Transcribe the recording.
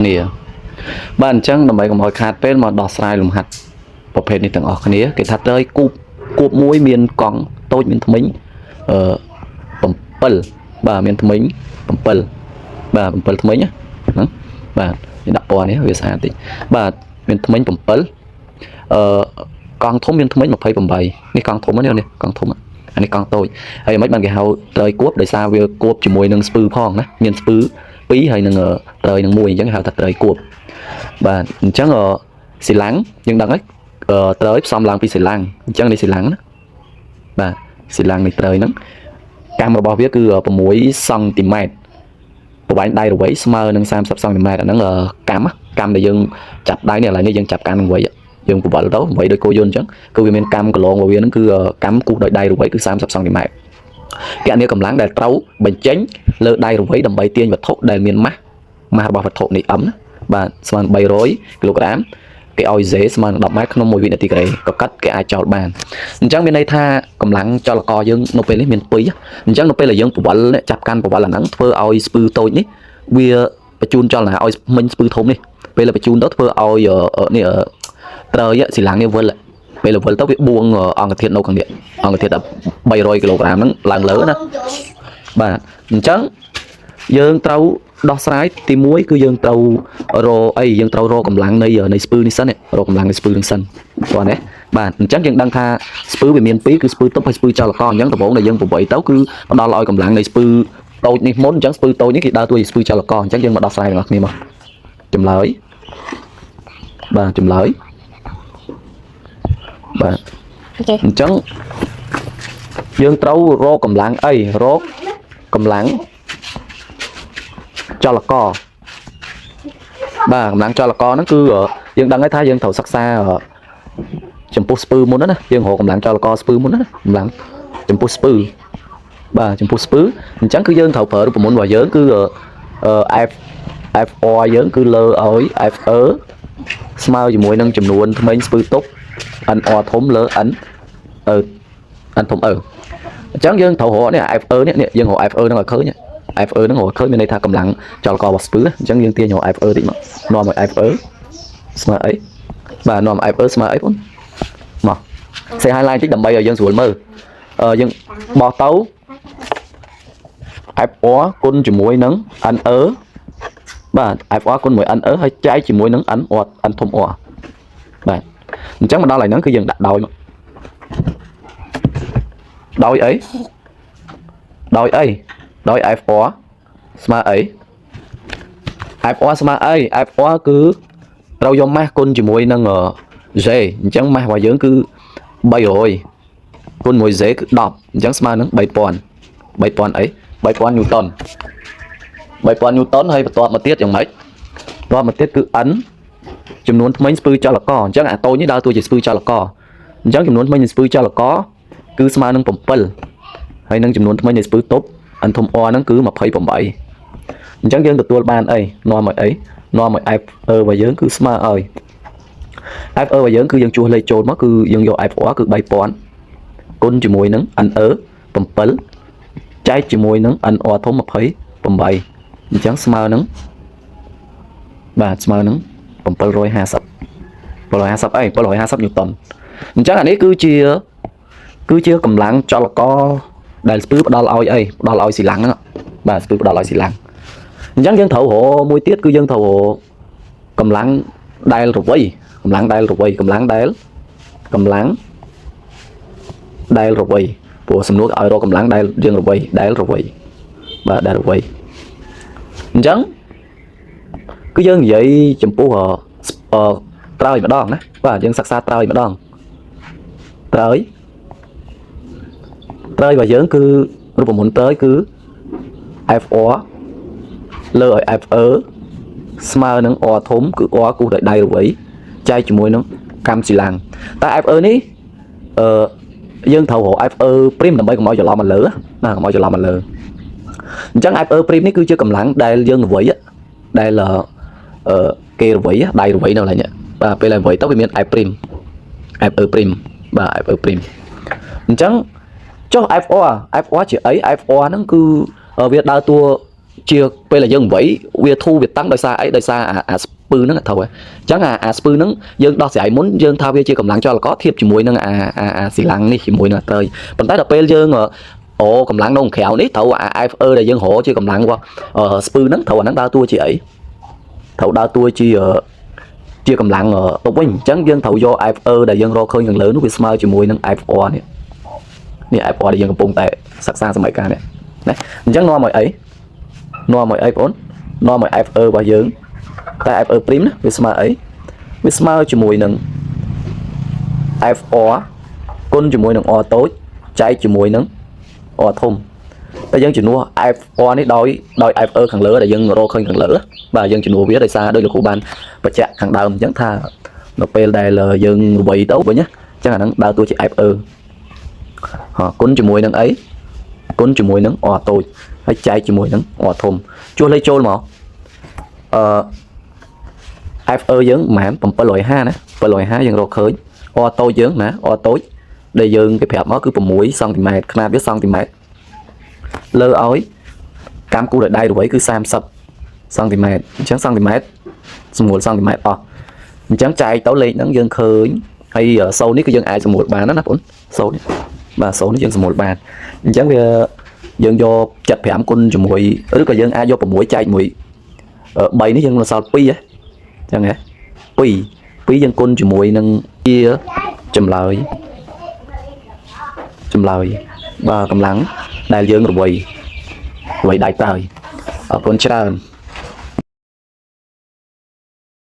គ្នាបាទអញ្ចឹងដើម្បីកុំឲ្យខាតពេលមកដោះស្រាយលំហាត់ប្រភេទនេះទាំងអស់គ្នាគេថាត្រូវឲ្យគូបគួបមួយមានកង់តូចមានធ្មេញអឺ7បាទមានធ្មេញ7បាទ7ធ្មេញណាហ្នឹងបាទនេះដាក់ពណ៌នេះវាស្អាតតិចបាទមានធ្មេញ7អឺកង់ធំមានធ្មេញ28នេះកង់ធំនេះនេះកង់ធំអានេះកង់តូចហើយមិនបានគេហៅត្រូវគួបដោយសារវាគួបជាមួយនឹងស្ពឺផងណាមានស្ពឺ2ហើយនឹងត្រូវនឹង1អញ្ចឹងគេហៅថាត្រូវគួបបាទអញ្ចឹងស៊ីឡាំងយើងដឹងហើយត្រូវផ្សំឡើងពីស៊ីឡាំងអញ្ចឹងនេះស៊ីឡាំងណាបាទស៊ីឡាំងនេះត្រូវហ្នឹងកាំរបស់វាគឺ6សង់ទីម៉ែត្រប្រវែងដៃរវៃស្មើនឹង30សង់ទីម៉ែត្រអាហ្នឹងកាំកាំដែលយើងចាប់ដៃនេះឥឡូវនេះយើងចាប់កាំនឹងវៃយើងពវល់ទៅវៃដោយគោយន្តអញ្ចឹងគឺវាមានកាំកន្លងរបស់វាហ្នឹងគឺកាំគូសដោយដៃរវៃគឺ30សង់ទីម៉ែត្រគណនាកម្លាំងដែលត្រូវបញ្ចេញលើដៃរវៃដើម្បីទាញវត្ថុដែលមានម៉ាស់ម៉ាស់របស់វត្ថុនេះ M ណាបាទស្មើនឹង300គីឡូក្រាមគេឲ្យ Z ស្មើនឹង10ម៉ែត្រក្នុង1វិនាទីការ៉េក៏កាត់គេអាចចោលបានអញ្ចឹងមានន័យថាកម្លាំងចលករយើងនៅពេលនេះមាន2អញ្ចឹងនៅពេលដែលយើងពវល់ចាប់កាន់ពវល់អាហ្នឹងធ្វើឲ្យស្ពឺតូចនេះវាបញ្ជូនចលនាឲ្យមិញស្ពឺធំនេះពេលដែលបញ្ជូនទៅធ្វើឲ្យនេះត្រូវស៊ីឡាំងនេះវិលពេលវិលទៅវាបួងអង្គធាតុនៅខាងនេះអង្គធាតុ300គីឡូក្រាមហ្នឹងឡើងលើណាបាទអញ្ចឹងយើងត្រូវដោះស្រាយទី1គឺយើងត្រូវរកអីយើងត្រូវរកកម្លាំងនៃនៃស្ពឺនេះសិនរកកម្លាំងនៃស្ពឺនឹងសិនតោះណាបាទអញ្ចឹងយើងដឹងថាស្ពឺវាមានពីរគឺស្ពឺទប់ហើយស្ពឺចលករអញ្ចឹងដំបូងដែលយើងប្របីទៅគឺផ្ដល់ឲ្យកម្លាំងនៃស្ពឺតូចនេះមុនអញ្ចឹងស្ពឺតូចនេះគេដើរតួជាស្ពឺចលករអញ្ចឹងយើងមកដោះស្រាយទាំងអស់គ្នាមកចម្លើយបាទចម្លើយបាទ អូខេ អញ្ចឹងយើងត្រូវរកកម្លាំងអីរកកម្លាំងចលករបាទកម្លាំងចលករហ្នឹងគឺយើងដឹងហើយថាយើងត្រូវសិក្សាចំពោះស្ពឺមុនណាយើងរកកម្លាំងចលករស្ពឺមុនណាកម្លាំងចំពោះស្ពឺបាទចំពោះស្ពឺអញ្ចឹងគឺយើងត្រូវប្រើរូបមន្តរបស់យើងគឺ F F R យើងគឺលើឲ្យ F E ស្មើជាមួយនឹងចំនួនធ្មេញស្ពឺទប់ N R ធំលើ N អឺ N ធំ E អញ្ចឹងយើងត្រូវរកនេះ FE នេះនេះយើងរក FE ហ្នឹងឲ្យឃើញ FE ហ្នឹងរកឃើញមានន័យថាកម្លាំងចលកររបស់ស្ពឺអញ្ចឹងយើងទាញរក FE តិចមកនាំឲ្យ FE ស្មើអីបាទនាំ FE ស្មើអីបងមកសេ highlight តិចដើម្បីឲ្យយើងស្រួលមើលអឺយើងបោះទៅ FR គុណជាមួយនឹង NE បាទ FR គុណមួយ NE ហើយចែកជាមួយនឹង N R N ធំ R បាទអញ្ចឹងមកដល់ហើយហ្នឹងគឺយើងដាក់ដោយមកដោយអីដោយអីដោយ FR ស្មើអី FR ស្មើអី FR គឺត្រូវយកម៉ាស់គុណជាមួយនឹង J អញ្ចឹងម៉ាស់របស់យើងគឺ300គុណមួយ J គឺ10អញ្ចឹងស្មើនឹង3000 3000អី3000 Newton 3000 Newton ហើយបន្ទាប់មកទៀតយ៉ាងម៉េចបន្ទាប់មកទៀតគឺ N ចំនួនធ្មេញស្ពឺចលករអញ្ចឹងអាតូចនេះដើរតួជាស្ពឺចលករអញ្ចឹងចំនួនធ្មេញនៃស្ពឺចលករគឺស្មើនឹង7ហើយនឹងចំនួនធ្មេញនៃស្ពឺទប់ N ធំ R ហ្នឹងគឺ28អញ្ចឹងយើងទទួលបានអីនាំឲ្យអីនាំឲ្យ F E របស់យើងគឺស្មើឲ្យ F E របស់យើងគឺយើងជួសលេខចូលមកគឺយើងយក F R គឺ3000គុណជាមួយនឹង N E 7ចែកជាមួយនឹង N R ធំ28អញ្ចឹងស្មើនឹងបាទស្មើនឹង750 750អី750 Newton អញ្ចឹងអានេះគឺជាគឺជាកម្លាំងចលករដែលស្ពឺផ្ដល់ឲ្យអីផ្ដល់ឲ្យស៊ីឡាំងហ្នឹងបាទស្ពឺផ្ដល់ឲ្យស៊ីឡាំងអញ្ចឹងយើងត្រូវរកមួយទៀតគឺយើងត្រូវរកកម្លាំងដែលរវៃកម្លាំងដែលរវៃកម្លាំងដែលកម្លាំងដែលរវៃព្រោះសំណួរឲ្យរកកម្លាំងដែលយើងរវៃដែលរវៃបាទដែលរវៃអញ្ចឹងគឺយើងនិយាយចំពោះអឺត្រើយម្ដងណាបាទយើងសិក្សាត្រើយម្ដងត្រើយត្រើយរបស់យើងគឺរូបមន្តត្រើយគឺ FR លើឲ្យ FE ស្មើនឹង R ធំគឺ R គូសដោយដៃរវៃចែកជាមួយនឹងកាំស៊ីឡាំងតែ FE នេះអឺយើងត្រូវរក FE ព្រីមដើម្បីកុំឲ្យច្រឡំមកលើណាកុំឲ្យច្រឡំមកលើអញ្ចឹង FE ព្រីមនេះគឺជាកម្លាំងដែលយើងរវៃដែលអឺគេរវៃដៃរវៃនៅកន្លែងនេះបាទពេលរវៃទៅវាមាន F ព្រីម FE ព្រីមបាទ FE ព្រីមអញ្ចឹងចុះ FR FR ជាអី FR ហ្នឹងគឺវាដើរតួ ជាពេលដែលយើងវៃវាធូរវាតឹងដោយសារអីដោយសារអាអាស្ពឺហ្នឹងត្រូវហើយអញ្ចឹងអាអាស្ពឺហ្នឹងយើងដោះស្រាយមុនយើងថាវាជាកម្លាំងចលករធៀបជាមួយនឹងអាអាអាស៊ីឡាំងនេះជាមួយនឹងអាត្រីប៉ុន្តែដល់ពេលយើងអូកម្លាំងនៅក្រៅនេះត្រូវអា FE ដែលយើងរកជាកម្លាំងរបស់ស្ពឺហ្នឹងត្រូវអាហ្នឹងដើរតួជាអីត្រូវដើរតួជាជាកម្លាំងទុកវិញអញ្ចឹងយើងត្រូវយក FE ដែលយើងរកឃើញខាងលើនោះវាស្មើជាមួយនឹង FR នេះនេះ FR ដែលយើងកំពុងតែសិក្សាសម័យកាលនេះណាអញ្ចឹងនាំឲ្យអីនាំឲ្យអីបងនាំឲ្យ FE របស់យើងតែ FE prime ណាវាស្មើអីវាស្មើជាមួយនឹង FR គុណជាមួយនឹង R តូចចែកជាមួយនឹង R ធំតែយើងជំនួស FR នេះដោយដោយ FE ខាងលើដែលយើងរកឃើញខាងលើបាទយើងជំនួសវាដោយសារដោយលោកគ្រូបានបញ្ជាក់ខាងដើមអញ្ចឹងថានៅពេលដែលយើងវៃទៅវិញណាអញ្ចឹងអាហ្នឹងដើរតួជា FE ហ៎គុណជាមួយនឹងអីគុណជាមួយនឹង R តូចហើយចែកជាមួយនឹង R ធំជួសលេខចូលមកអឺ FE យើងប្រហែល750ណា750យើងរកឃើញ R តូចយើងណា R តូចដែលយើងគេប្រាប់មកគឺ6សង់ទីម៉ែត្រខ្នាតវាសង់ទីម៉ែត្រលើឲ្យកម្មគូដោយដៃរវៃគឺ30សង់ទីម៉ែត្រអញ្ចឹងសង់ទីម៉ែត្រស្រួលសង់ទីម៉ែត្រអស់អញ្ចឹងចែកទៅលេខហ្នឹងយើងឃើញហើយសូន្យនេះគឺយើងអាចស្រួលបានណាណាបងសូន្យនេះបាទសូន្យនេះយើងស្រួលបានអញ្ចឹងវាយើងយក75គុណជាមួយឬក៏យើងអាចយក6ចែកមួយ3នេះយើងនៅសល់2ហ៎អញ្ចឹងហ៎2 2យើងគុណជាមួយនឹងជាចម្លើយចម្លើយបាទកម្លាំងដែលយើងរវៃរវៃដៃតើយអរគុណច្រើន។